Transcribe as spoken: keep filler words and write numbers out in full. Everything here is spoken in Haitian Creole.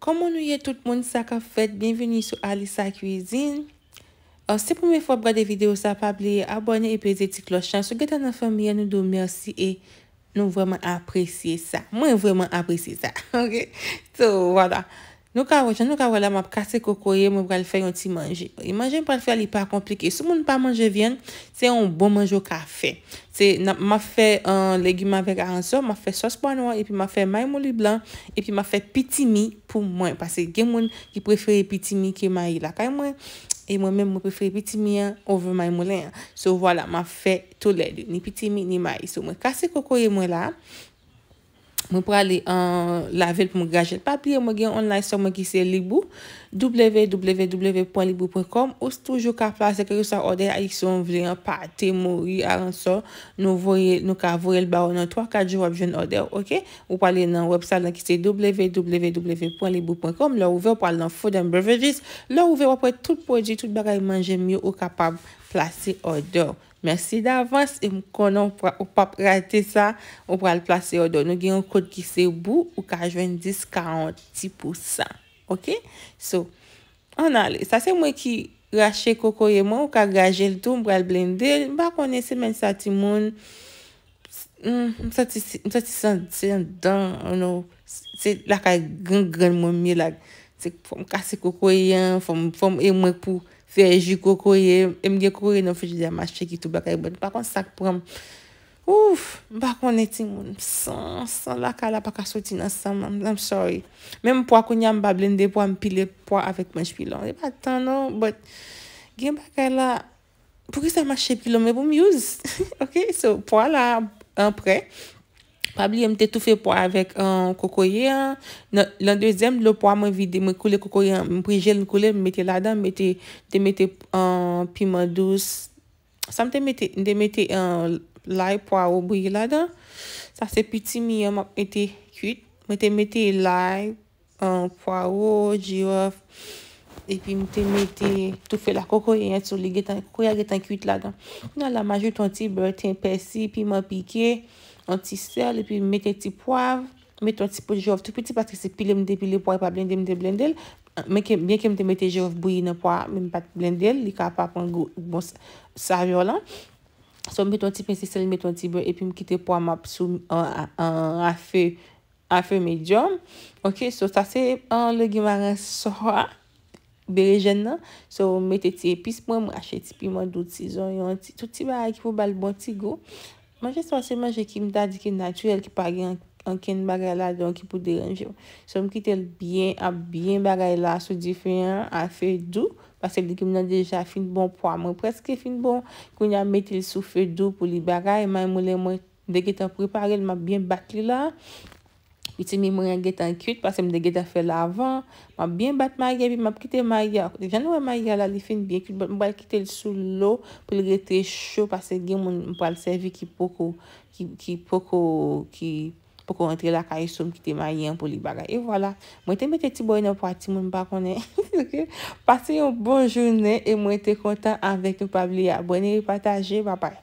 Kòman nou ye tout moun, sa k ap fèt? Byenvini sou Alisa Cuisine. An, si se premye fwa w ap gade videyo sa, pa bliye abòne e peze ti klòch lan. Si w gentan nan fanmi an, nou di w mèsi e nou vrèman apresye sa. Mwen vrèman apresye sa. Ok? So, vwala. Nou ka wè, jan nou ka wè la, m ap kase kokoye, mwen pral fè yon ti manje. E manje m pral fè a, li pa konplike. Si moun pa manje vyann, se yon bon manje w ka fè. Se, n ap, m ap fè, an, legim avèk aransò, m ap fè sòs pwa nwa, epi m ap fè may mouli blan, epi m ap fè pitimi pou mwen. Paske gen moun ki prefere pitimi ke may lakay mwen, e mwen menm, mwen prefere pitimi an over may moulen an. So, vwala, m ap fè toulède, ni pitimi, ni may. So, mwen kase kokoye mwen la. Mwen prale, an, lave l pou m graje l. Pa bliye, mwen gen online store mwen ki se Libou, w w w pwen libou pwen kòm. Ou toujou ka plase kèlkeswa òdè ayisyen w vle an, pate, mori, aransò. Nou voye, nou ka voye l ba w nan twa, kat jou w ap jwenn òdè w, ok? Ou prale nan website lan ki se w w w pwen libou pwen kòm. Lè w ouvè, ou pral nan food and beverages. Lè w ouvè, w ap wè tout pwodui, tout bagay manje m yo, ou kapab plase òdè w. Mèsi davans, e m konnen w pa, w p ap rate sa, ou pral plase òdè w. Nou gen yon kòd ki se bou, ou ka jwenn dis, karant ti pousan. Ok? So, ann ale. Sa se mwen ki rache kokoye mwen, ou ka graje l tou, m pral blende l. M pa konnen semèn sa, timoun, mm, m santi, m santi san, se anndan, you know, se lakay grangrann mwen m ye la. Se fò m kase kokoye an, fò m, fò m, e mwen pou fè ji kokoye, e m gen kokoye nan frijidè m achte ki tou bagay, but m pa konn sa k pran m. Ouf, m pa konnen timoun, san, san lakay la pa ka soti nan san m, I'm, I'm sorry. Menm pwa kounye a m pa blende pwa, m pile pwa avèk manch pilon. E pa tan non, but gen bagay la, poukisa m achte pilon, men pou m use. Ok, so, pwa la an prè. Pa bliye, m te toufe pwa avèk, an, kokoye an. Nan, nan dezyèm dlo pwa, mwen vide, mwen koule kokoye an, m pri je l, m koule, m mete ladan, m mete, m te mete, an, piman dous. Sa m te mete, m te mete, an, lay, pwawo bouyi ladan. Sa se pitimi an, m ap mete kwit. Mwen te mete lay, an, pwawo, jiwòf. Epi m te mete toufe la kokoye an sou li, gentan, kokoye a gentan kwit ladan. Kounye a la, m ajoute yon ti bè, ten, pèsi, piman pike, yon ti sèl, epi m mete ti pwav, mete yon ti poud jiwòf tou piti, paske se pile m te pile pwa, e pa blende m te blende l. Men ke, byen ke m te mete jiwòf bouyi nan pwa, men m pa t blende l, li ka pa pran gou, bon, s-, savè w lan. So, m mete yon ti pensi sèl, m mete yon ti bè, epi m kite pwa m ap sou, an, an, an, a fe, a fe medyòm. Ok, so sa se, an, legim aransò a, berejèn nan. So, m mete ti epis mwen, mwen achte ti piman dou, ti zonyon, ti, tout ti bagay ki pou ba l bon ti gou. Manje sa se manje ki m ta di ki natirèl, ki pa gen ankenn bagay ladan ki pou deranje w. So, m kite l byen, ap byen bagay la sou dife an, a fe dou, paske legim nan deja fin bon, pwa mwen prèske fin bon. Kounye a, m mete l sou fe dou pou li bagay, may moulen mwen, m te gentan prepare l, m ap byen bat li la. Pitimi mwen an gentan kwit, paske m te gentan fè l avan. M ap byen bat mayi a, epi m ap kite mayi a. Jan nou wè mayi a la, li fin byen kwit, but m pral kite l sou lo pou l rete cho, paske gen moun m pral sèvi ki poko, ki, ki poko, ki poko rantre lakay, so m kite mayi an pou li bagay. E vwala, mwen te mete ti bòy nan pwa timoun, m pa konnen. Ok? Pase yon bon jounen, e mwen te kontan avèk nou. Pa bliye abòne e pataje. Babay.